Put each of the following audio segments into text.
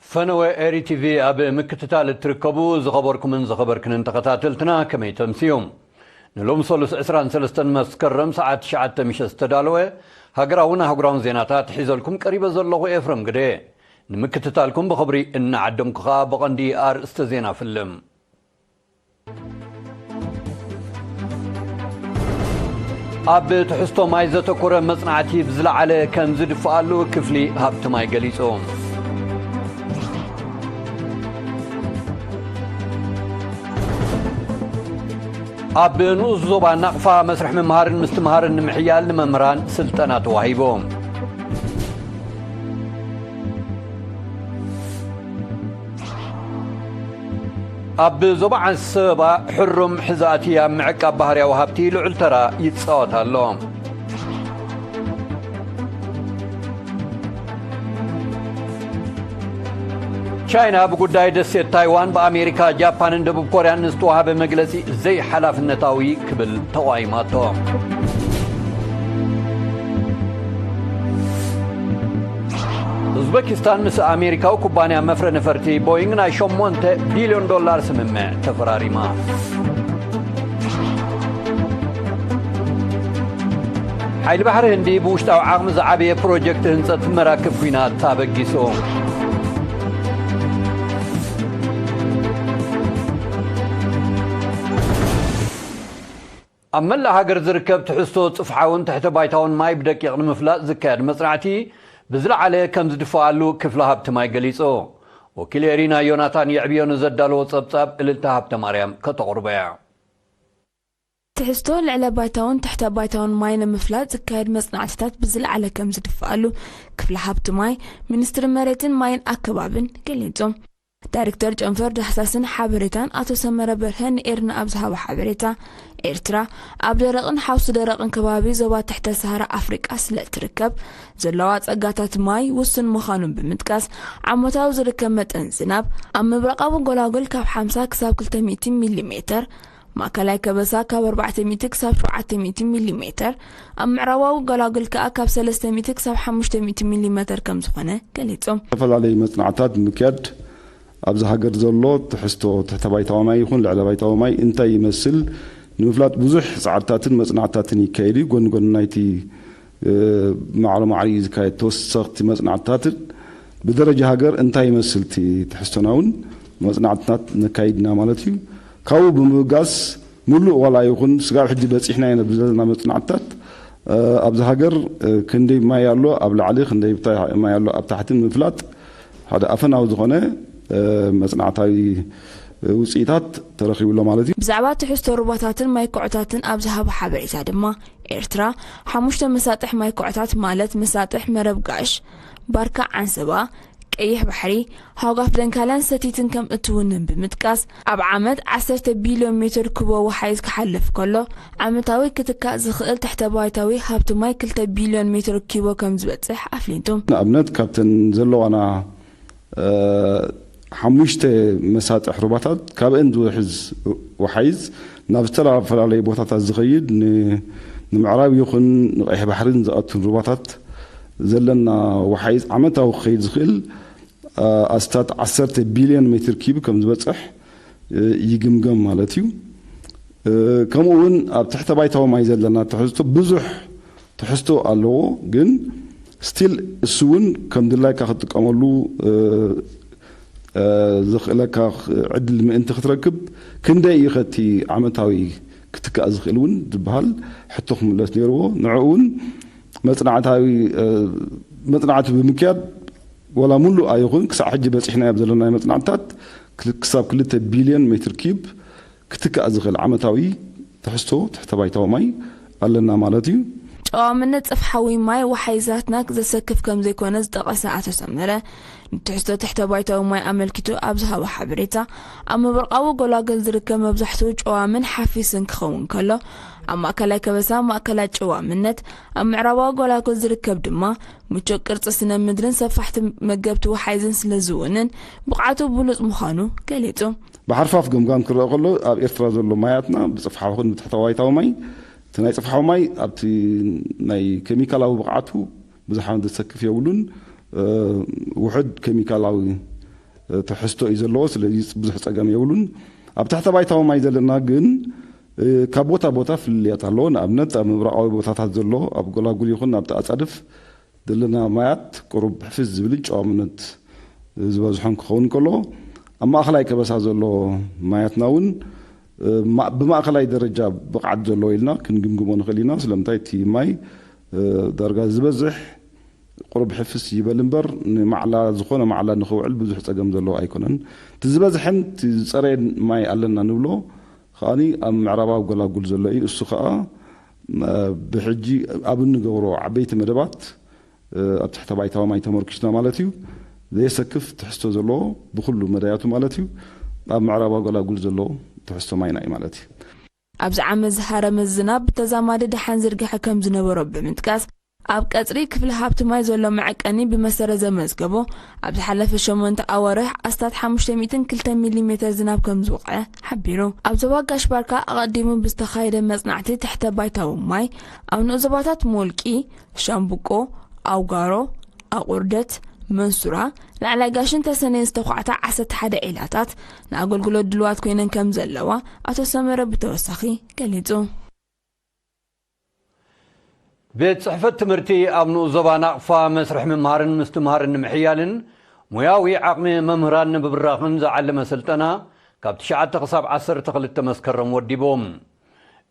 ፈነወ ኤሪ ቲቪ ኣብ ምክትታል እትርከቡ ዝኸበርኩምን ዝኸበርክንን ተኸታተልትና ከመይ ተምስዩ? ንሎም ሰሉስ ዕስራን ሰለስተን መስከረም ሰዓት ትሽዓተ ምሸት ዝተዳለወ ሃገራውን ኣህጉራውን ዜናታት ሒዘልኩም ቀሪበ ዘለኹ ኤፍረም ግደ። ንምክትታልኩም ብኽብሪ እናዓደምኩ ኸኣ ብቐንዲ ኣርእስተ ዜና ፍልም። ኣብ ትሕዝቶ ማይ ዘተኮረ መጽናዕቲ ብዝለዓለ ከም ዝድፍኣሉ ክፍሊ ሃብቲ ማይ ገሊጹ። ኣብ ንኡስ ዞባ ናቕፋ መስርሕ ምምሃርን ምስትምሃርን ንምሕያል ንመምህራን ስልጠና ተዋሂቡ። ኣብ ዞባ ዓንሰባ ሕሩም ሕዛእቲ ኣብ ምዕቃብ ባህርያዊ ሃብቲ ልዑል ተራ ይጻወት ኣሎ። ቻይና ብጉዳይ ደሴት ታይዋን ብኣሜሪካ፣ ጃፓንን ደቡብ ኮርያን ንዝተዋሃበ መግለጺ ዘይሓላፍነታዊ ክብል ተቓይማቶ። ኡዝበኪስታን ምስ ኣሜሪካዊ ኩባንያ መፍረ ነፈርቲ ቦይንግ ናይ ሸሞንተ ቢልዮን ዶላር ስምምዕ ተፈራሪማ። ሓይሊ ባሕሪ ህንዲ ብውሽጣዊ ዓቕሚ ዝዓበየ ፕሮጀክት ህንጸት መራክብ ኲናት ኣበጊሱ። ኣብ መላእ ሃገር ዝርከብ ትሕዝቶ ጽፍሓውን ትሕተ ባይታውን ማይ ብደቂቕ ንምፍላጥ ዝካየድ መጽናዕቲ ብዝለዓለ ከም ዝድፍኣሉ ክፍሊ ሃብቲ ማይ ገሊጹ። ወኪል ኤሪና ዮናታን የዕብዮ ንዘዳለዎ ጸብጻብ እልልታ ሃብተ ማርያም ከተቕርቦ እያ። ትሕዝቶ ልዕለ ባይታውን ትሕተ ባይታውን ማይ ንምፍላጥ ዝካየድ መጽናዕትታት ብዝለዓለ ከም ዝድፍኣሉ ክፍሊ ሃብቲ ማይ፣ ሚኒስትሪ መሬትን ማይን ኣከባብን ገሊጹ። ዳይሬክተር ጨንፈር ዳህሳስን ሓበሬታን ኣቶ ሰመረ በርሀ ንኤርና ኣብ ዝሃቦ ሓበሬታ፣ ኤርትራ ኣብ ደረቕን ሓውሲ ደረቕን ከባቢ ዞባ ትሕተ ሰሃራ ኣፍሪቃ ስለ እትርከብ፣ ዘለዋ ጸጋታት ማይ ውሱን ምዃኑን ብምጥቃስ፣ ዓመታዊ ዝርከብ መጠን ዝናብ ኣብ ምብራቓዊ ጎላጉል ካብ ሓምሳ ክሳብ ክልተ ሚእቲ ሚሊ ሜተር፣ ማእከላይ ከበሳ ካብ ኣርባዕተ ሚእቲ ክሳብ ሸውዓተ ሚእቲ ሚሊ ሜተር፣ ኣብ ምዕራባዊ ጎላጉል ከኣ ካብ ሰለስተ ሚእቲ ክሳብ ሓሙሽተ ሚእቲ ሚሊ ሜተር ከም ዝኾነ ገሊጾም። ዝተፈላለዩ መጽናዕትታት ብምክያድ ኣብዚ ሃገር ዘሎ ትሕዝቶ ትሕተ ባይታዊ ማይ ይኹን ልዕለ ባይታዊ ማይ እንታይ ይመስል ንምፍላጥ ብዙሕ ጻዕርታትን መጽናዕትታትን ይካየድ እዩ። ጎኒ ጎኒ ናይቲ፣ እ፣ ማዕረ ማዕሪ ዝካየድ ተወሰኽቲ መጽናዕትታትን ብደረጃ ሃገር እንታይ ይመስል እቲ ትሕዝቶና እውን መጽናዕትታት ነካይድና ማለት እዩ። ካብኡ ብምብጋስ ምሉእ ዋላ ይኹን ስጋብ ሕጂ በጺሕናዮ ዘለና መጽናዕትታት፣ እ፣ ኣብዚ ሃገር፣ እ፣ ክንደይ ማይ ኣሎ ኣብ ላዕሊ፣ ክንደይ ብታ-፣ ማይ ኣሎ ኣብ ታሕቲ ንምፍላጥ ሓደ ኣፈናዊ ዝኾነ፣ እ፣ መጽናዕታዊ፣ እ፣ ውጽኢታት ተረኺቡ ኣሎ ማለት እዩ። ብዛዕባ ትሕዝቶ ሩባታትን ማይ ኩዕታትን ኣብ ዝሃቦ ሓበሬታ ድማ፣ ኤርትራ ሓሙሽተ መሳጥሕ ማይ ኩዕታት ማለት መሳጥሕ መረብ ጋሽ፣ ባርካ ዓንሰባ፣ ቀይሕ ባሕሪ፣ ሃውጋፍ ደንካልያን ሰቲትን ከም እትውንን ብምጥቃስ፣ ኣብ ዓመት ዓሰርተ ቢልዮን ሜትር ኩቦ ወሓይዝ ክሓልፍ ከሎ፣ ዓመታዊ ክትካእ ዝኽእል ትሕተ ባይታዊ ሃብቲ ማይ ክልተ ቢልዮን ሜትር ኪቦ ከም ዝበጽሕ ኣፍሊጡ። ንኣብነት ካብተን ዘለዋና፣ እ፣ ሓሙሽተ መሳጥሕ ሩባታት ካብአን ዝውሕዝ ወሓይዝ ናብ ዝተፈላለዩ ቦታታት ዝኸይድ ን-፣ ንምዕራብ ይኹን ንቀይሕ ባሕርን ዝኣቱን ሩባታት ዘለና ወሓይዝ ዓመታዊ ክኸይድ ዝኽእል፣ እ፣ ኣስታት ዓሰርተ ቢልዮን ሜትር ኪብ ከም ዝበጽሕ፣ እ፣ ይግምገም ማለት እዩ። እ፣ ከምኡ እውን ኣብ ትሕተ ባይታዊ ማይ ዘለና ትሕዝቶ ብዙሕ ትሕዝቶ ኣለዎ፣ ግን ስቲል እሱ እውን ከም ድላይካ ክትጥቀመሉ፣ እ፣ እ፣ ዘኽእለካ ዕድል ምእንቲ ክትረክብ ክንደይ እዩ ከቲ ዓመታዊ ክትካእ ዝኽእል እውን ዝበሃል ሕቶ ክምለስ ነይርዎ። ንዕኡ እውን መጽናዕታዊ፣ እ፣ መጽናዕቲ ብምክያድ ዋላ ሙሉእ ኣይኹን ክሳዕ ሕጂ በጺሕናዮ ኣብ ዘለና መጽናዕትታት ክል-፣ ክሳብ ክልተ ቢልዮን ሜትር ኪብ ክትካእ ዝኽእል ዓመታዊ ትሕዝቶ ትሕተ ባይታዊ ማይ ኣለና ማለት እዩ። ጨዋምነት ጽፍሓዊ ማይ ወሓይዛትና ዘሰክፍ ከም ዘይኮነ ዝጠቐሰ ኣቶ ሰመረ፣ ንትሕዝቶ ትሕተ ባይታዊ ማይ ኣመልኪቱ ኣብ ዝሃቦ ሓበሬታ፣ ኣብ ምብራቓዊ ጎላጉል ዝርከብ መብዛሕትኡ ጨዋምን ሓፊስን ክኸውን ከሎ፣ ኣብ ማእከላይ ከበሳ ማእከላይ ጨዋምነት፣ ኣብ ምዕራባዊ ጎላጉል ዝርከብ ድማ ምቹእ ቅርጺ ስነ ምድርን ሰፋሕቲ መገብቲ ወሓይዝን ስለ ዝውንን ብቕዓቱ ብሉጽ ምዃኑ ገሊጹ። ብሓርፋፍ ገምጋም ክረአ ከሎ፣ ኣብ ኤርትራ ዘሎ ማያትና ብጽፍሓዊ ይኹን ብትሕተ ባይታዊ ማይ፣ እቲ ናይ ጽፍሓዊ ማይ ኣብቲ ናይ ኬሚካላዊ ብቕዓቱ ብዙሕ ዘሰክፍ የብሉን። እ፣ ውሑድ ኬሚካላዊ ትሕዝቶ እዩ ዘለዎ። ስለዚ ብዙሕ ጸገም የብሉን። ኣብ ትሕተ ባይታዊ ማይ ዘለና ግን ካብ ቦታ ቦታ ፍልልያት ኣለዎ። ንኣብነት ኣብ ምብራቓዊ ቦታታት ዘሎ ኣብ ጎላጉል ይኹን ኣብቲ ኣጻድፍ ዘለና ማያት ቁሩብ ሕፍስ ዝብልን ጨዋምነት ዝበዝሖን ክኸውን ከሎ፣ ኣብ ማእኸላይ ከበሳ ዘሎ ማያትና እውን ብማእኸላይ ደረጃ ብቕዓት ዘለዎ ኢልና ክንግምግሞ ንኽእል ኢና። ስለምንታይ እቲ ማይ ዳርጋ ዝበዝሕ ቁሩብ ሕፍስ ይበል እምበር ንማዕላ፣ ዝኾነ ማዕላ ንኽውዕል ብዙሕ ጸገም ዘለዎ ኣይኮነን። እቲ ዝበዝሐን እቲ ዝጸረየን ማይ ኣለና ንብሎ ከኣ ኣብ ምዕራባዊ ጎላጉል ዘሎ እዩ። እሱ ከኣ ብሕጂ ኣብ እንገብሮ ዓበይቲ መደባት ኣብ ትሕተ ባይታዊ ማይ ተመርኪስና ማለት እዩ። ዘየሰክፍ ትሕዝቶ ዘለዎ ብኹሉ መዳያቱ ማለት እዩ። ኣብ ምዕራባዊ ጎላጉል ዘሎ ትሕዝቶ ማይና እዩ ማለት እዩ። ኣብዚ ዓመት ዝሃረመ ዝናብ ብተዛማዲ ደሓን ዝርግሐ ከም ዝነበሮ ብምጥቃስ፣ ኣብ ቀጽሪ ክፍሊ ሃብቲ ማይ ዘሎ መዐቀኒ ብመሰረት ዘመዝገቦ፣ ኣብ ዝሓለፈ ሸሞንተ ኣዋርሕ ኣስታት ሓሙሽተ ሚእትን ክልተ ሚሊ ሜተር ዝናብ ከም ዝወቕዐ ሓቢሩ። ኣብ ዞባ ጋሽ ባርካ ኣቐዲሙ ብዝተኻየደ መጽናዕቲ ትሕተ ባይታዊ ማይ፣ ኣብ ንኡስ ዞባታት ሞልቂ፣ ሻምብቆ፣ ኣውጋሮ፣ ኣቑርደት፣ መንሱራ፣ ላዕላይ ጋሽን ተሰነይን ዝተዃዕታ ዓሰርተ ሓደ ዒላታት ንኣገልግሎት ድሉዋት ኮይነን ከም ዘለዋ ኣቶ ሰመረ ብተወሳኺ ገሊጹ። ቤት ጽሕፈት ትምህርቲ ኣብ ንኡስ ዞባ ናቕፋ መስርሕ ምምሃርን ምስትምሃርን ንምሕያልን ሞያዊ ዓቕሚ መምህራን ንምብራኽን ዝዓለመ ስልጠና ካብ ትሽዓተ ክሳብ ዓሰርተ ክልተ መስከረም ወዲቦም።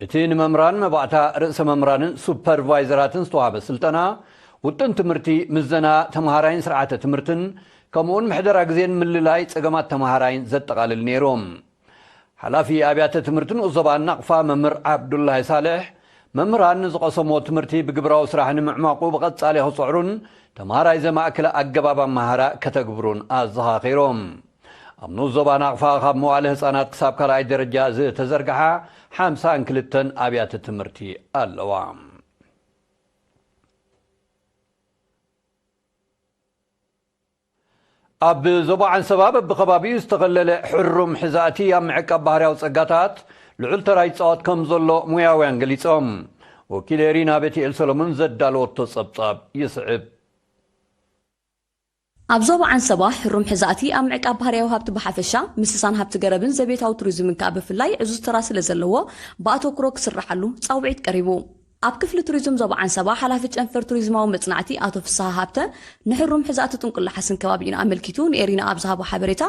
እቲ ንመምህራን መባእታ ርእሰ መምህራንን ሱፐርቫይዘራትን ዝተዋህበ ስልጠና ውጥን ትምህርቲ፣ ምዘና ተምሃራይን ስርዓተ ትምህርትን ከምኡውን ምሕደራ ግዜን ምልላይ ጸገማት ተምሃራይን ዘጠቓልል ነይሩ። ሓላፊ ኣብያተ ትምህርቲ ንኡስ ዞባ ናቕፋ መምህር ዓብዱላሂ ሳልሕ፣ መምህራን ንዝቐሰሞ ትምህርቲ ብግብራዊ ስራሕ ንምዕማቑ ብቐጻሊ ክጽዕሩን ተምሃራይ ዘማእክለ ኣገባብ ኣመሃራ ከተግብሩን ኣዘኻኺሮም። ኣብ ንኡስ ዞባ ናቕፋ ካብ መዋእለ ህጻናት ክሳብ ካልኣይ ደረጃ ዝተዘርግሓ ሓምሳን ክልተን ኣብያተ ትምህርቲ ኣለዋ። ኣብ ዞባ ዓንሰባ በብኸባቢኡ ዝተኸለለ ሕሩም ሕዛእቲ ኣብ ምዕቃብ ባህርያዊ ጸጋታት ልዑል ተራ ይጻወት ከም ዘሎ ሞያውያን ገሊጾም። ወኪል ኤሪና ቤትኤል ሰሎሞን ዘዳለወቶ ጸብጻብ ይስዕብ። ኣብ ዞባ ዓንሰባ ሕሩም ሕዛእቲ ኣብ ምዕቃብ ባህርያዊ ሃብቲ ብሓፈሻ፣ ምስሳን ሃብቲ ገረብን ዘቤታዊ ቱሪዝምን ከኣ ብፍላይ ዕዙዝ ተራ ስለ ዘለዎ ብኣተኩሮ ክስራሓሉ ጻውዒት ቀሪቡ። ኣብ ክፍሊ ቱሪዝም ዞባ ዓንሰባ ሓላፊ ጨንፈር ቱሪዝማዊ መጽናዕቲ ኣቶ ፍስሃ ሃብተ ንሕሩም ሕዛእቲ ጥንቁላሓስን ከባቢኡን ኣመልኪቱ ንኤሪና ኣብ ዝሃቦ ሓበሬታ፣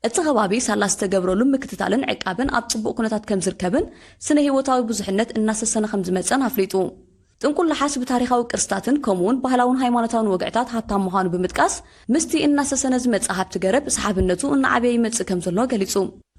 እቲ ከባቢ ሳላ ዝተገብረሉ ምክትታልን ዕቃብን ኣብ ጽቡቕ ኩነታት ከም ዝርከብን ስነ ህይወታዊ ብዙሕነት እናሰሰነ ከም ዝመጸን ኣፍሊጡ። ጥንቁላሓስ ብታሪኻዊ ቅርስታትን ከምኡውን ባህላውን ሃይማኖታውን ወግዕታት ሃብታም ምዃኑ ብምጥቃስ፣ ምስቲ እናሰሰነ ዝመጽእ ሃብቲ ገረብ ሰሓብነቱ እናዓበየ ይመጽእ ከም ዘሎ ገሊጹ።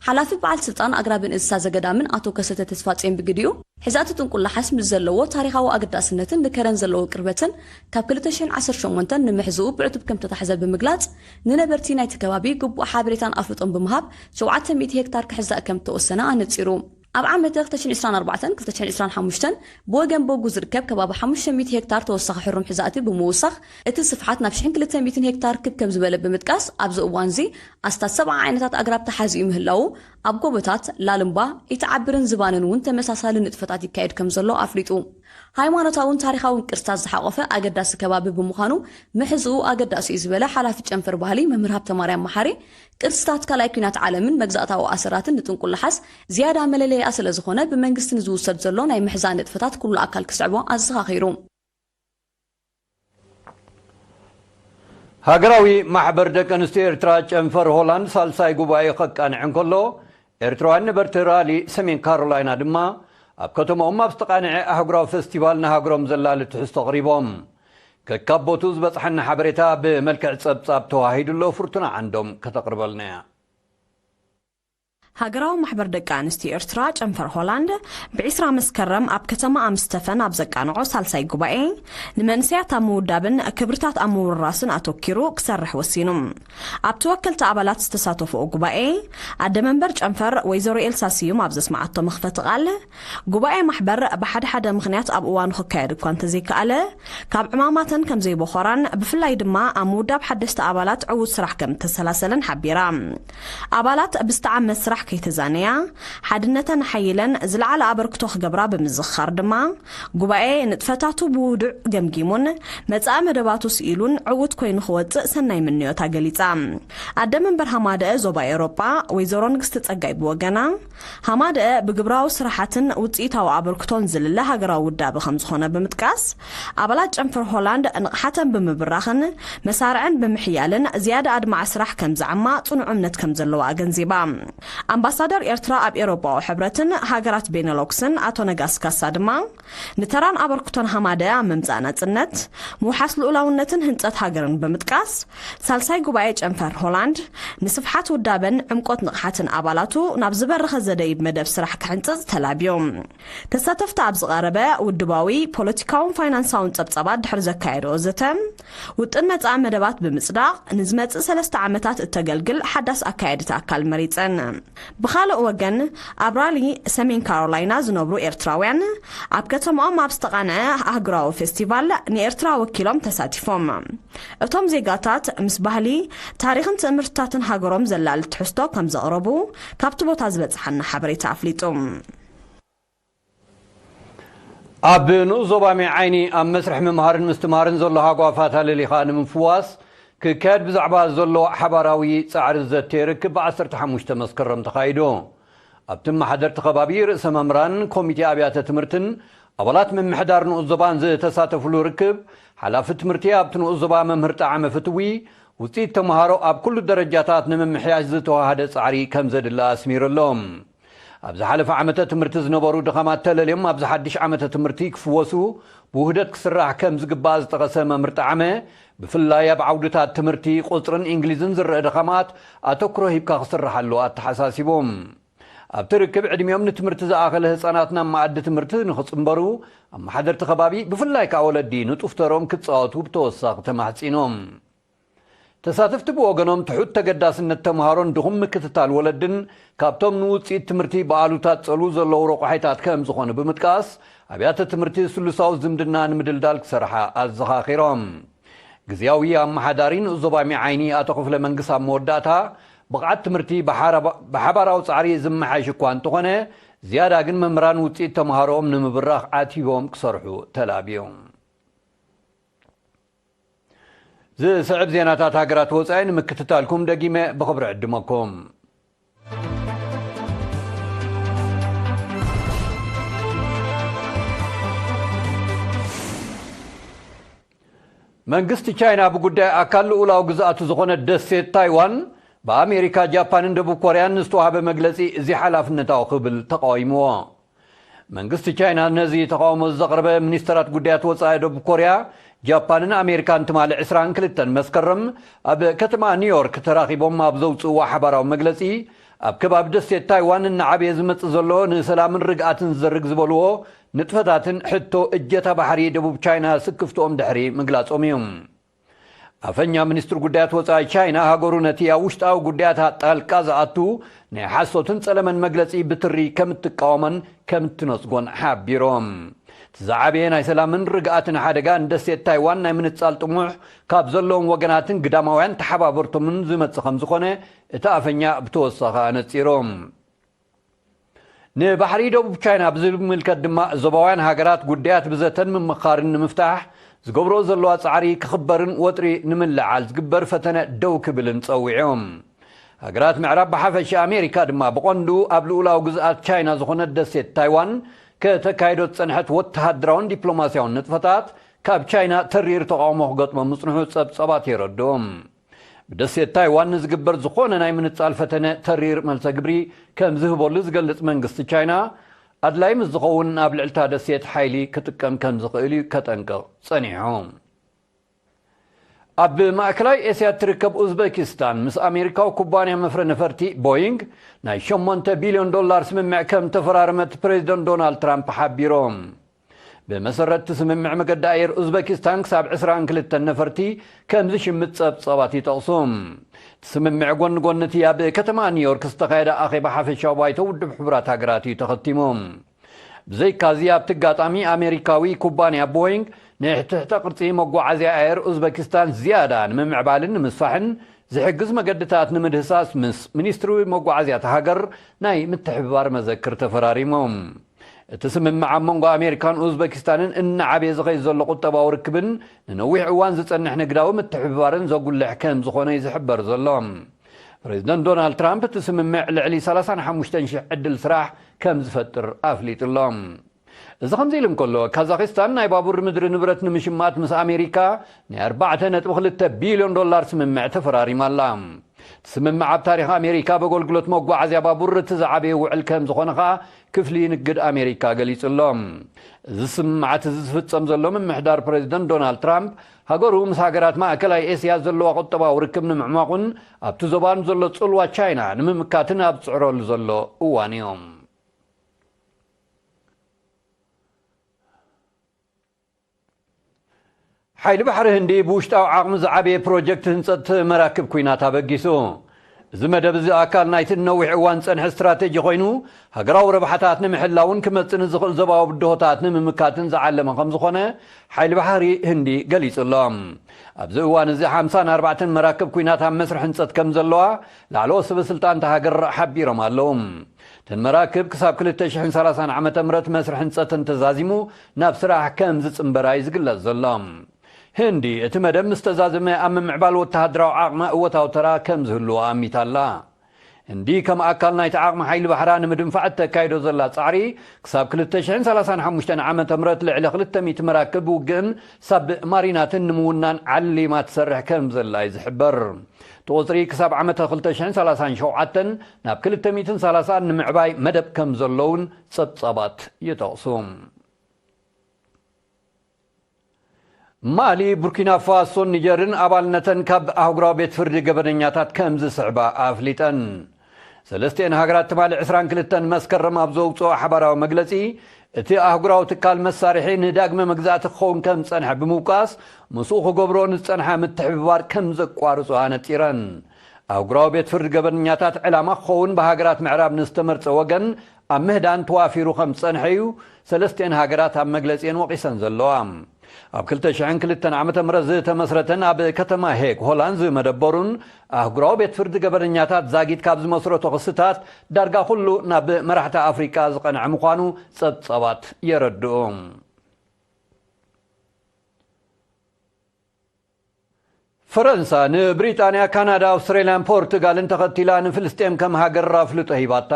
ሓላፊ በዓል ስልጣን ኣግራብን እንስሳ ዘገዳምን ኣቶ ከሰተ ተስፋጽዮን ብግዲኡ፣ ሕዛእቲ ጥንቁላሓስ ምስ ዘለዎ ታሪኻዊ ኣገዳስነትን ንከረን ዘለዎ ቅርበትን ካብ ክልተ ሽሕን ዓሰርተ ሸሞንተን ንምሕዝኡ ብዕቱብ ከም ተታሕዘ ብምግላጽ፣ ንነበርቲ ናይቲ ከባቢ ግቡእ ሓበሬታን ኣፍልጦን ብምሃብ ሸውዓተ ሚእቲ ሄክታር ክሕዛእ ከም እተወሰነ ኣነጺሩ። ኣብ ዓመተ ክልተ ሽሕን ዕስራን ኣርባዕተን ክልተ ሽሕን ዕስራን ሓሙሽተን ብወገን ቦጉ ዝርከብ ከባቢ ሓሙሽተ ሚእቲ ሄክታር ተወሳኺ ሕሩም ሕዛእቲ ብምውሳኽ፣ እቲ ስፍሓት ናብ ሽሕን ክልተ ሚእትን ሄክታር ክብ ከም ዝበለ ብምጥቃስ፣ ኣብዚ እዋንዚ ኣስታት ሰብዓ ዓይነታት ኣግራብ ተሓዚኡ ምህላዉ፣ ኣብ ጎቦታት፣ ላልምባ፣ ኢትዓብርን ዝባንን እውን ተመሳሳሊ ንጥፈታት ይካየድ ከም ዘሎ ኣፍሊጡ። ሃይማኖታውን ታሪኻውን ቅርስታት ዝሓቖፈ ኣገዳሲ ከባቢ ብምዃኑ፣ ምሕዝኡ ኣገዳሲ እዩ ዝበለ ሓላፊ ጨንፈር ባህሊ መምህር ሃብተማርያም መሓሪ፣ ቅርስታት ካልኣይ ኲናት ዓለምን መግዛእታዊ ኣሰራትን ንጥንቁላሓስ ዝያዳ መለለይኣ ስለ ዝኾነ፣ ብመንግስቲ ንዝውሰድ ዘሎ ናይ ምሕዛእ ንጥፈታት ኩሉ ኣካል ክስዕቦ ኣዘኻኺሩ። ሃገራዊ ማሕበር ደቂ ኣንስትዮ ኤርትራ ጨንፈር ሆላንድ ሳልሳይ ጉባኤ ከቃንዕ እንከሎ፣ ኤርትራውያን ነበርቲ ራሊ ሰሜን ካሮላይና ድማ ኣብ ከተማኦም ኣብ ዝተቓንዐ ኣህጉራዊ ፈስቲቫል ንሃገሮም ዘላሊ ትሕዝቶ ኣቕሪቦም። ከካብ ቦትኡ ዝበጽሓና ሓበሬታ ብመልክዕ ጸብጻብ ተዋሂዱ ኣሎ፣ ፍርቱና ዓንዶም ከተቕርበልና እያ። ሃገራዊ ማሕበር ደቂ ኣንስትዮ ኤርትራ ጨንፈር ሆላንድ ብዒስራ መስከረም ኣብ ከተማ ኣምስተፈን ኣብ ዘቃንዖ ሳልሳይ ጉባኤ፣ ንመንስያት ኣብ ምውዳብን ክብርታት ኣብ ምውርራስን ኣተኪሩ ክሰርሕ ወሲኑ። ኣብቲ ወከልቲ ኣባላት ዝተሳተፍኦ ጉባኤ፣ ኣደ መንበር ጨንፈር ወይዘሮ ኤልሳ ስዩም ኣብ ዘስመዓቶ መኽፈቲ ቃል፣ ጉባኤ ማሕበር ብሓደ ሓደ ምኽንያት ኣብ እዋኑ ክካየድ እኳ እንተዘይከኣለ፣ ካብ ዕማማተን ከም ዘይቦኸራን ብፍላይ ድማ ኣብ ምውዳብ ሓደስቲ ኣባላት ዕዉት ስራሕ ከም እተሰላሰለን ሓቢራ። ኣባላት ብዝተዓመ ስራሕ ከይተዛነያ፣ ሓድነተን ኣሓይለን ዝለዓለ ኣበርክቶ ክገብራ ብምዝኽኻር ድማ፣ ጉባኤ ንጥፈታቱ ብውዱዕ ገምጊሙን መጻኢ መደባቱ ስኢሉን ዕዉት ኮይኑ ክወጽእ ሰናይ ምንዮታ ገሊጻ። ኣደ መንበር ሃማደአ ዞባ ኤውሮጳ ወይዘሮ ንግስቲ ጸጋይ ብወገና፣ ሃማደአ ብግብራዊ ስራሓትን ውጽኢታዊ ኣበርክቶን ዝልለ ሃገራዊ ውዳበ ከም ዝኾነ ብምጥቃስ፣ ኣባላት ጨንፈር ሆላንድ ንቕሓተን ብምብራኽን መሳርዐን ብምሕያልን ዝያዳ ኣድማዒ ስራሕ ከም ዝዓማ ጽኑዕ እምነት ከም ዘለዋ ኣገንዚባ። ኣምባሳደር ኤርትራ ኣብ ኤውሮጳዊ ሕብረትን ሃገራት ቤነሎክስን ኣቶ ነጋስ ካሳ ድማ፣ ንተራን ኣበርክቶን ሃማደኣ ኣብ ምምጻእ ናጽነት፣ ምውሓስ ልኡላውነትን ህንጸት ሃገርን ብምጥቃስ፣ ሳልሳይ ጉባኤ ጨንፈር ሆላንድ ንስፍሓት ውዳበን ዕምቆት ንቕሓትን ኣባላቱ ናብ ዝበረኸ ዘደይብ መደብ ስራሕ ክሕንጽጽ ተላብዮም። ተሳተፍቲ ኣብ ዝቐረበ ውድባዊ፣ ፖለቲካውን ፋይናንሳውን ጸብጻባት ድሕሪ ዘካየድኦ ዘተ፣ ውጥን መጻኢ መደባት ብምጽዳቕ፣ ንዝመጽእ ሰለስተ ዓመታት እተገልግል ሓዳስ ኣካያዲት ኣካል መሪጸን። ብኻልእ ወገን፣ ኣብ ራሊ ሰሜን ካሮላይና ዝነብሩ ኤርትራውያን፣ ኣብ ከተማኦም ኣብ ዝተቓንዐ ኣህጉራዊ ፌስቲቫል ንኤርትራ ወኪሎም ተሳቲፎም። እቶም ዜጋታት ምስ ባህሊ፣ ታሪኽን ትእምርትታትን ሃገሮም ዘላሊ ትሕዝቶ ከም ዘቕረቡ ካብቲ ቦታ ዝበጽሓና ሓበሬታ ኣፍሊጡ። ኣብ ንኡስ ዞባ ሜዓይኒ ኣብ መስርሕ ምምሃርን ምስትምሃርን ዘሎ ሃጓፋት ኣለሊኻ ንምፍዋስ ክካየድ ብዛዕባ ዘሎ ሓባራዊ ጻዕሪ ዘተ ርክብ ብ15 መስከረም ተኻይዱ። ኣብቲ መሓደርቲ ከባቢ ርእሰ መምህራን ኮሚቴ ኣብያተ ትምህርትን ኣባላት ምምሕዳር ንኡስ ዞባን ዝተሳተፍሉ ርክብ፣ ሓላፊ ትምህርቲ ኣብቲ ንኡስ ዞባ መምህር ጣዕመ ፍትዊ፣ ውጽኢት ተምሃሮ ኣብ ኩሉ ደረጃታት ንምምሕያሽ ዝተዋሃደ ጻዕሪ ከም ዘድሊ ኣስሚሩ ኣሎ። ኣብ ዝሓለፈ ዓመተ ትምህርቲ ዝነበሩ ድኻማት ተለልዮም ኣብዚ ሓድሽ ዓመተ ትምህርቲ ክፍወሱ ብውህደት ክስራሕ ከም ዝግባእ ዝጠቐሰ መምህር ጣዕመ፣ ብፍላይ ኣብ ዓውድታት ትምህርቲ ቁጽርን እንግሊዝን ዝረአ ድኻማት ኣተኩሮ ሂብካ ክስርሓሉ ኣተሓሳሲቦም። ኣብቲ ርክብ ዕድሚኦም ንትምህርቲ ዝኣኸለ ህጻናት ናብ መኣዲ ትምህርቲ ንኽጽንበሩ፣ ኣመሓደርቲ ከባቢ ብፍላይ ከኣ ወለዲ ንጡፍ ተርኦም ክጻወቱ ብተወሳኺ ተማሕጺኖም። ተሳተፍቲ ብወገኖም ትሑት ተገዳስነት ተምሃሮን ድኹም ምክትታል ወለድን ካብቶም ንውጽኢት ትምህርቲ ብኣሉታ ጸሉ ዘለዉ ረቋሒታት ከም ዝኾኑ ብምጥቃስ፣ ኣብያተ ትምህርቲ ስሉሳዊ ዝምድና ንምድልዳል ክሰርሓ ኣዘኻኺሮም። ግዝያዊ ኣመሓዳሪ ንኡስ ዞባ ሜዓይኒ ኣቶ ክፍለ መንግስ ኣብ መወዳእታ፣ ብቕዓት ትምህርቲ ብሓራ-፣ ብሓባራዊ ጻዕሪ ዝመሓየሽ እኳ እንተኾነ፣ ዝያዳ ግን መምህራን ውጽኢት ተምሃሮኦም ንምብራኽ ዓቲቦም ክሰርሑ ተላብዮም። ዝስዕብ ዜናታት ሃገራት ወጻኢ ንምክትታልኩም ደጊመ ብኽብሪ ዕድመኩም። መንግስቲ ቻይና ብጉዳይ ኣካል ልኡላዊ ግዝኣቱ ዝኾነት ደሴት ታይዋን ብኣሜሪካ፣ ጃፓንን ደቡብ ኮርያን ንዝተዋህበ መግለጺ እዚ ሓላፍነታዊ ክብል ተቃዊምዎ። መንግስቲ ቻይና ነዚ ተቃውሞ ዘቕረበ ሚኒስተራት ጉዳያት ወጻኢ ደቡብ ኮርያ፣ ጃፓንን ኣሜሪካን ትማሊ ዕስራን ክልተን መስከረም ኣብ ከተማ ኒውዮርክ ተራኺቦም ኣብ ዘውጽእዎ ሓባራዊ መግለጺ፣ ኣብ ከባቢ ደሴት ታይዋን እናዓበየ ዝመጽእ ዘሎ ንሰላምን ርግኣትን ዝዘርግ ዝበልዎ ንጥፈታትን ሕቶ እጀታ ባሕሪ ደቡብ ቻይና ስክፍትኦም ድሕሪ ምግላጾም እዩ። ኣፈኛ ሚኒስትሪ ጉዳያት ወጻኢ ቻይና፣ ሃገሩ ነቲ ኣብ ውሽጣዊ ጉዳያታ ጣልቃ ዝኣቱ ናይ ሓሶትን ጸለመን መግለጺ ብትሪ ከም እትቃወሞን ከም እትነጽጎን ሓቢሮም። እቲ ዝዓበየ ናይ ሰላምን ርግኣትን ሓደጋ ንደሴት ታይዋን ናይ ምንጻል ጥሙሕ ካብ ዘለዎም ወገናትን ግዳማውያን ተሓባበርቶምን ዝመጽእ ከም ዝኾነ እቲ ኣፈኛ ብተወሳኺ ኣነጺሮም። ንባሕሪ ደቡብ ቻይና ብዝምልከት ድማ፣ ዞባውያን ሃገራት ጉዳያት ብዘተን ምምኻርን ንምፍታሕ ዝገብርኦ ዘለዋ ጻዕሪ ክኽበርን ወጥሪ ንምልዓል ዝግበር ፈተነ ደው ክብልን ጸዊዖም። ሃገራት ምዕራብ ብሓፈሻ፣ ኣሜሪካ ድማ ብቐንዱ ኣብ ልኡላዊ ግዝኣት ቻይና ዝኾነት ደሴት ታይዋን ከተካይዶ ዝጸንሐት ወተሃደራውን ዲፕሎማስያውን ንጥፈታት ካብ ቻይና ተሪር ተቓውሞ ክገጥሞ ምጽንሑ ጸብጻባት የረድኡ። ብደሴት ታይዋን ንዝግበር ዝኾነ ናይ ምንጻል ፈተነ ተሪር መልሰ ግብሪ ከም ዝህበሉ ዝገልጽ መንግስቲ ቻይና፣ ኣድላይ ምስ ዝኸውን ኣብ ልዕልታ ደሴት ሓይሊ ክጥቀም ከም ዝኽእል እዩ ከጠንቅቕ ጸኒሑ። ኣብ ማእከላይ ኤስያ እትርከብ ኡዝቤኪስታን፣ ምስ ኣሜሪካዊ ኩባንያ መፍረ ነፈርቲ ቦይንግ ናይ ሸሞንተ ቢልዮን ዶላር ስምምዕ ከም ተፈራረመት ፕሬዚደንት ዶናልድ ትራምፕ ሓቢሮም። ብመሰረት እቲ ስምምዕ፣ መገዲ ኣየር ኡዝቤኪስታን ክሳብ ዕስራን ክልተን ነፈርቲ ከም ዝሽምት ጸብጻባት ይጠቕሱ። እቲ ስምምዕ ጎኒ ጎኒ እቲ ኣብ ከተማ ኒውዮርክ ዝተኻየደ ኣኼባ ሓፈሻዊ ባይቶ ውድብ ሕቡራት ሃገራት እዩ ተኸቲሙ። ብዘይካዚ፣ ኣብቲ ኣጋጣሚ ኣሜሪካዊ ኩባንያ ቦይንግ ንትሕተ ቅርጺ መጓዓዝያ ኣየር ኡዝቤኪስታን ዝያዳ ንምምዕባልን ንምስፋሕን ዝሕግዝ መገድታት ንምድህሳስ ምስ ሚኒስትሪ መጓዓዝያ እታ ሃገር ናይ ምትሕብባር መዘክር ተፈራሪሞም። እቲ ስምምዕ ኣብ መንጎ ኣሜሪካን ኡዝበኪስታንን እናዓበየ ዝኸይድ ዘሎ ቁጠባዊ ርክብን ንነዊሕ እዋን ዝጸንሕ ንግዳዊ ምትሕብባርን ዘጉልሕ ከም ዝኾነ እዩ ዝሕበር ዘሎ። ፕሬዚደንት ዶናልድ ትራምፕ እቲ ስምምዕ ልዕሊ ሰላሳን ሓሙሽተን ሽሕ ዕድል ስራሕ ከም ዝፈጥር ኣፍሊጡ ኣሎ። እዚ ከምዚ ኢሉ እንከሎ፣ ካዛኺስታን ናይ ባቡር ምድሪ ንብረት ንምሽማት ምስ ኣሜሪካ ናይ ኣርባዕተ ነጥቢ ክልተ ቢልዮን ዶላር ስምምዕ ተፈራሪማ ኣላ። እቲ ስምምዕ ኣብ ታሪኽ ኣሜሪካ ብኣገልግሎት መጓዓዝያ ባቡር እቲ ዝዓበየ ውዕል ከም ዝኾነ ኸኣ ክፍሊ ንግድ ኣሜሪካ ገሊጹ ኣሎ። እዚ ስምምዓት እዚ ዝፍጸም ዘሎ ምምሕዳር ፕሬዚደንት ዶናልድ ትራምፕ ሃገሩ ምስ ሃገራት ማእከላይ ኤስያ ዘለዋ ቁጠባዊ ርክብ ንምዕማቑን ኣብቲ ዞባ ንዘሎ ጽልዋ ቻይና ንምምካትን ኣብ ዝጽዕረሉ ዘሎ እዋን እዩ። ሓይሊ ባሕሪ ህንዲ ብውሽጣዊ ዓቕሚ ዝዓበየ ፕሮጀክት ህንጸት መራክብ ኲናት ኣበጊሱ። እዚ መደብ እዚ ኣካል ናይቲ ንነዊሕ እዋን ዝጸንሐ ስትራተጂ ኮይኑ፣ ሃገራዊ ረብሓታት ንምሕላውን ክመጽእ ንዝኽእል ዞባዊ ብድሆታት ንምምካትን ዝዓለመ ከም ዝኾነ ሓይሊ ባሕሪ ህንዲ ገሊጹ ኣሎ። ኣብዚ እዋን እዚ ሓምሳን ኣርባዕተን መራክብ ኲናት ኣብ መስርሕ ህንጸት ከም ዘለዋ ላዕለዎት ሰበ ስልጣን እታ ሃገር ሓቢሮም ኣለዉ። እተን መራክብ ክሳብ ክልተ ሽሕን ሰላሳን ዓመተ ምህረት መስርሕ ህንጸተን ተዛዚሙ ናብ ስራሕ ከም ዝጽንበራ እዩ ዝግለጽ ዘሎ። ህንዲ እቲ መደብ ምስ ተዛዘመ ኣብ ምምዕባል ወተሃደራዊ ዓቕማ እወታዊ ተራ ከም ዝህልዎ ኣሚታ ኣላ። ህንዲ ከም ኣካል ናይቲ ዓቕሚ ሓይሊ ባሕራ ንምድንፋዕ እተካይዶ ዘላ ጻዕሪ ክሳብ ክልተ ሽሕን ሰላሳን ሓሙሽተን ዓመተ ምህረት ልዕሊ ክልተ ሚእቲ መራክብ ውግእን ሳብ ማሪናትን ንምውናን ዓሊማ ትሰርሕ ከም ዘላ እዩ ዝሕበር። እቲ ቁጽሪ ክሳብ ዓመተ ክልተ ሽሕን ሰላሳን ሸውዓተን ናብ ክልተ ሚእትን ሰላሳን ንምዕባይ መደብ ከም ዘሎ እውን ጸብጻባት ይጠቕሱ። ማሊ፣ ቡርኪና ፋሶን ኒጀርን ኣባልነተን ካብ ኣህጉራዊ ቤት ፍርዲ ገበነኛታት ከም ዝስዕባ ኣፍሊጠን። ሰለስቲኤን ሃገራት ትማሊ ዕስራን ክልተን መስከረም ኣብ ዘውፅኦ ሓባራዊ መግለፂ፣ እቲ ኣህጉራዊ ትካል መሳርሒ ንዳግመ መግዛእቲ ክኸውን ከም ዝፀንሐ ብምውቃስ፣ ምስኡ ክገብሮ ንዝፀንሓ ምትሕብባር ከም ዘቋርፁ ኣነፂረን። ኣህጉራዊ ቤት ፍርዲ ገበነኛታት ዕላማ ክኸውን ብሃገራት ምዕራብ ንዝተመርጸ ወገን ኣብ ምህዳን ተዋፊሩ ከም ዝጸንሐ እዩ ሰለስቲኤን ሃገራት ኣብ መግለጺኤን ወቒሰን ዘለዋ። ኣብ ክልተ ሽሕን ክልተን ዓመተ ምህረት ዝተመስረተን ኣብ ከተማ ሄግ ሆላንድ ዝመደበሩን ኣህጉራዊ ቤት ፍርዲ ገበነኛታት ዛጊት ካብ ዝመስረቶ ክስታት ዳርጋ ኩሉ ናብ መራሕቲ ኣፍሪቃ ዝቐንዐ ምዃኑ ጸብጻባት የረድኡ። ፈረንሳ ንብሪጣንያ፣ ካናዳ፣ ኣውስትራልያን ፖርቱጋልን ተኸቲላ ንፍልስጤም ከም ሃገር ኣፍልጦ ሂባታ።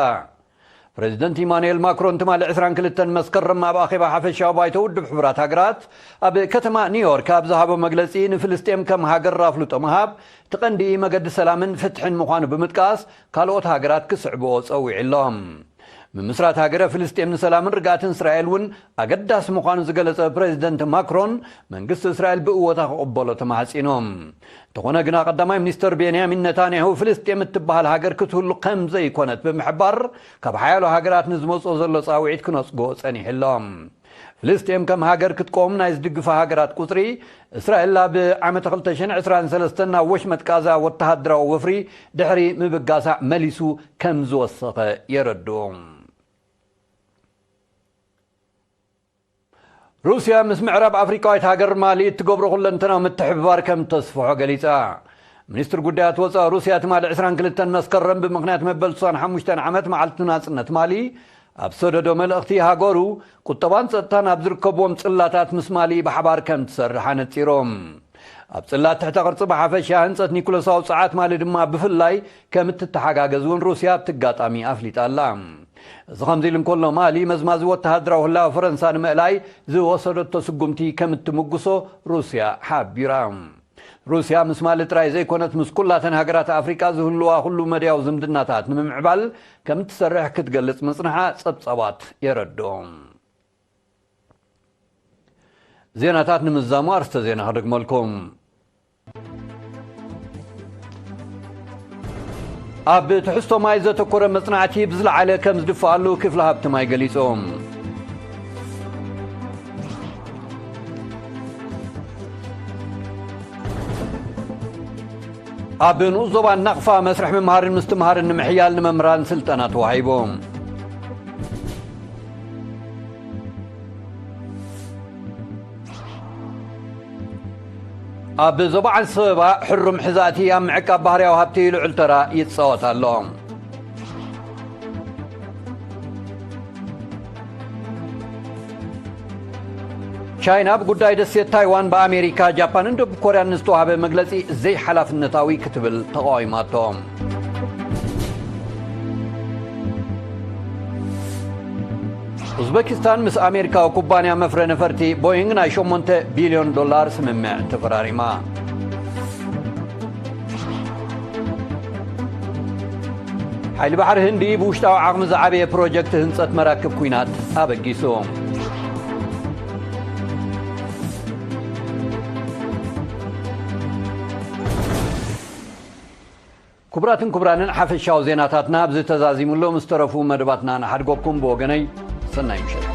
ፕሬዚደንት ኢማኑኤል ማክሮን ትማሊ ዕስራን ክልተን መስከረም ኣብ ኣኼባ ሓፈሻዊ ባይቶ ውድብ ሕቡራት ሃገራት ኣብ ከተማ ኒውዮርክ ኣብ ዝሃቦ መግለጺ፣ ንፍልስጤም ከም ሃገር ኣፍልጦ ምሃብ እቲ ቀንዲ መገዲ ሰላምን ፍትሕን ምዃኑ ብምጥቃስ፣ ካልኦት ሃገራት ክስዕብኦ ጸዊዑ ኣሎ። ምምስራት ሃገረ ፍልስጤም ንሰላምን ርግኣትን እስራኤል እውን ኣገዳሲ ምዃኑ ዝገለጸ ፕሬዚደንት ማክሮን፣ መንግስቲ እስራኤል ብእወታ ክቕበሎ ተማሕጺኑ። እንተኾነ ግና፣ ቀዳማይ ሚኒስተር ቤንያሚን ነታንያሁ ፍልስጤም እትበሃል ሃገር ክትህሉ ከም ዘይኮነት ብምሕባር፣ ካብ ሓያሎ ሃገራት ንዝመጽኦ ዘሎ ጻውዒት ክነጽጎ ጸኒሑ ኣሎ። ፍልስጤም ከም ሃገር ክትቆም ናይ ዝድግፋ ሃገራት ቁጽሪ፣ እስራኤል ኣብ ዓመተ ክልተ ሽሕን ዕስራን ሰለስተን ናብ ወሽመጥ ቃዛ ወተሃደራዊ ወፍሪ ድሕሪ ምብጋሳ መሊሱ ከም ዝወሰኸ የረድኡ። ሩስያ ምስ ምዕራብ ኣፍሪቃዊት ሃገር ማሊ እትገብሮ ኩለንተናዊ ምትሕብባር ከም ተስፍሖ ገሊጻ። ሚኒስትር ጉዳያት ወጻኢ ሩስያ ትማሊ ዕስራን ክልተን መስከረም ብምኽንያት መበል ስሳን ሓሙሽተን ዓመት መዓልቲ ናጽነት ማሊ ኣብ ሰደዶ መልእኽቲ፣ ሃገሩ ቁጠባን ጸጥታን ኣብ ዝርከብዎም ጽላታት ምስ ማሊ ብሓባር ከም ትሰርሕ ኣነጺሮም። ኣብ ጽላት ትሕተ ቅርጺ ብሓፈሻ፣ ህንጸት ኒኩለሳዊ ጸዓት ማሊ ድማ ብፍላይ ከም እትተሓጋገዝ እውን ሩስያ ኣብቲ ኣጋጣሚ ኣፍሊጣ ኣላ። እዚ ከምዚ ኢሉ እንከሎ፣ ማሊ መዝማዚ ወተሃደራዊ ህላወ ፈረንሳ ንምእላይ ዝወሰደቶ ስጉምቲ ከም እትምጉሶ ሩስያ ሓቢራ። ሩስያ ምስ ማሊ ጥራይ ዘይኮነት፣ ምስ ኩላተን ሃገራት ኣፍሪቃ ዝህልዋ ኩሉ መድያዊ ዝምድናታት ንምምዕባል ከም እትሰርሕ ክትገልጽ ምጽንሓ ጸብጻባት የረድኡ። ዜናታት ንምዝዛሙ ኣርስተ ዜና ክደግመልኩም። ኣብ ትሕዝቶ ማይ ዘተኮረ መጽናዕቲ ብዝለዓለ ከም ዝድፍኣሉ ክፍሊ ሃብቲ ማይ ገሊጹ። ኣብ ንኡስ ዞባ ናቕፋ መስርሕ ምምሃርን ምስትምሃርን ንምሕያል ንመምህራን ስልጠና ተዋሂቡ። ኣብ ዞባ ዓንሰበባ ሕሩም ሕዛእቲ ኣብ ምዕቃብ ባህርያዊ ሃብቲ ልዑል ተራ ይጻወት ኣሎ። ቻይና ብጉዳይ ደሴት ታይዋን ብኣሜሪካ፣ ጃፓንን ደቡብ ኮርያን ንዝተዋህበ መግለጺ ዘይሓላፍነታዊ ክትብል ተቓዊማቶ። ኡዝበኪስታን ምስ ኣሜሪካዊ ኩባንያ መፍረ ነፈርቲ ቦይንግ ናይ ሸሞንተ ቢልዮን ዶላር ስምምዕ ተፈራሪማ። ሓይሊ ባሕሪ ህንዲ ብውሽጣዊ ዓቕሚ ዝዓበየ ፕሮጀክት ህንጸት መራክብ ኲናት ኣበጊሱ። ክቡራትን ክቡራንን፣ ሓፈሻዊ ዜናታትና ኣብዚ ተዛዚሙ ኣሎ። ምስ ተረፉ መደባትና ንሓድገኩም። ብወገነይ ሰናይ ምሸት።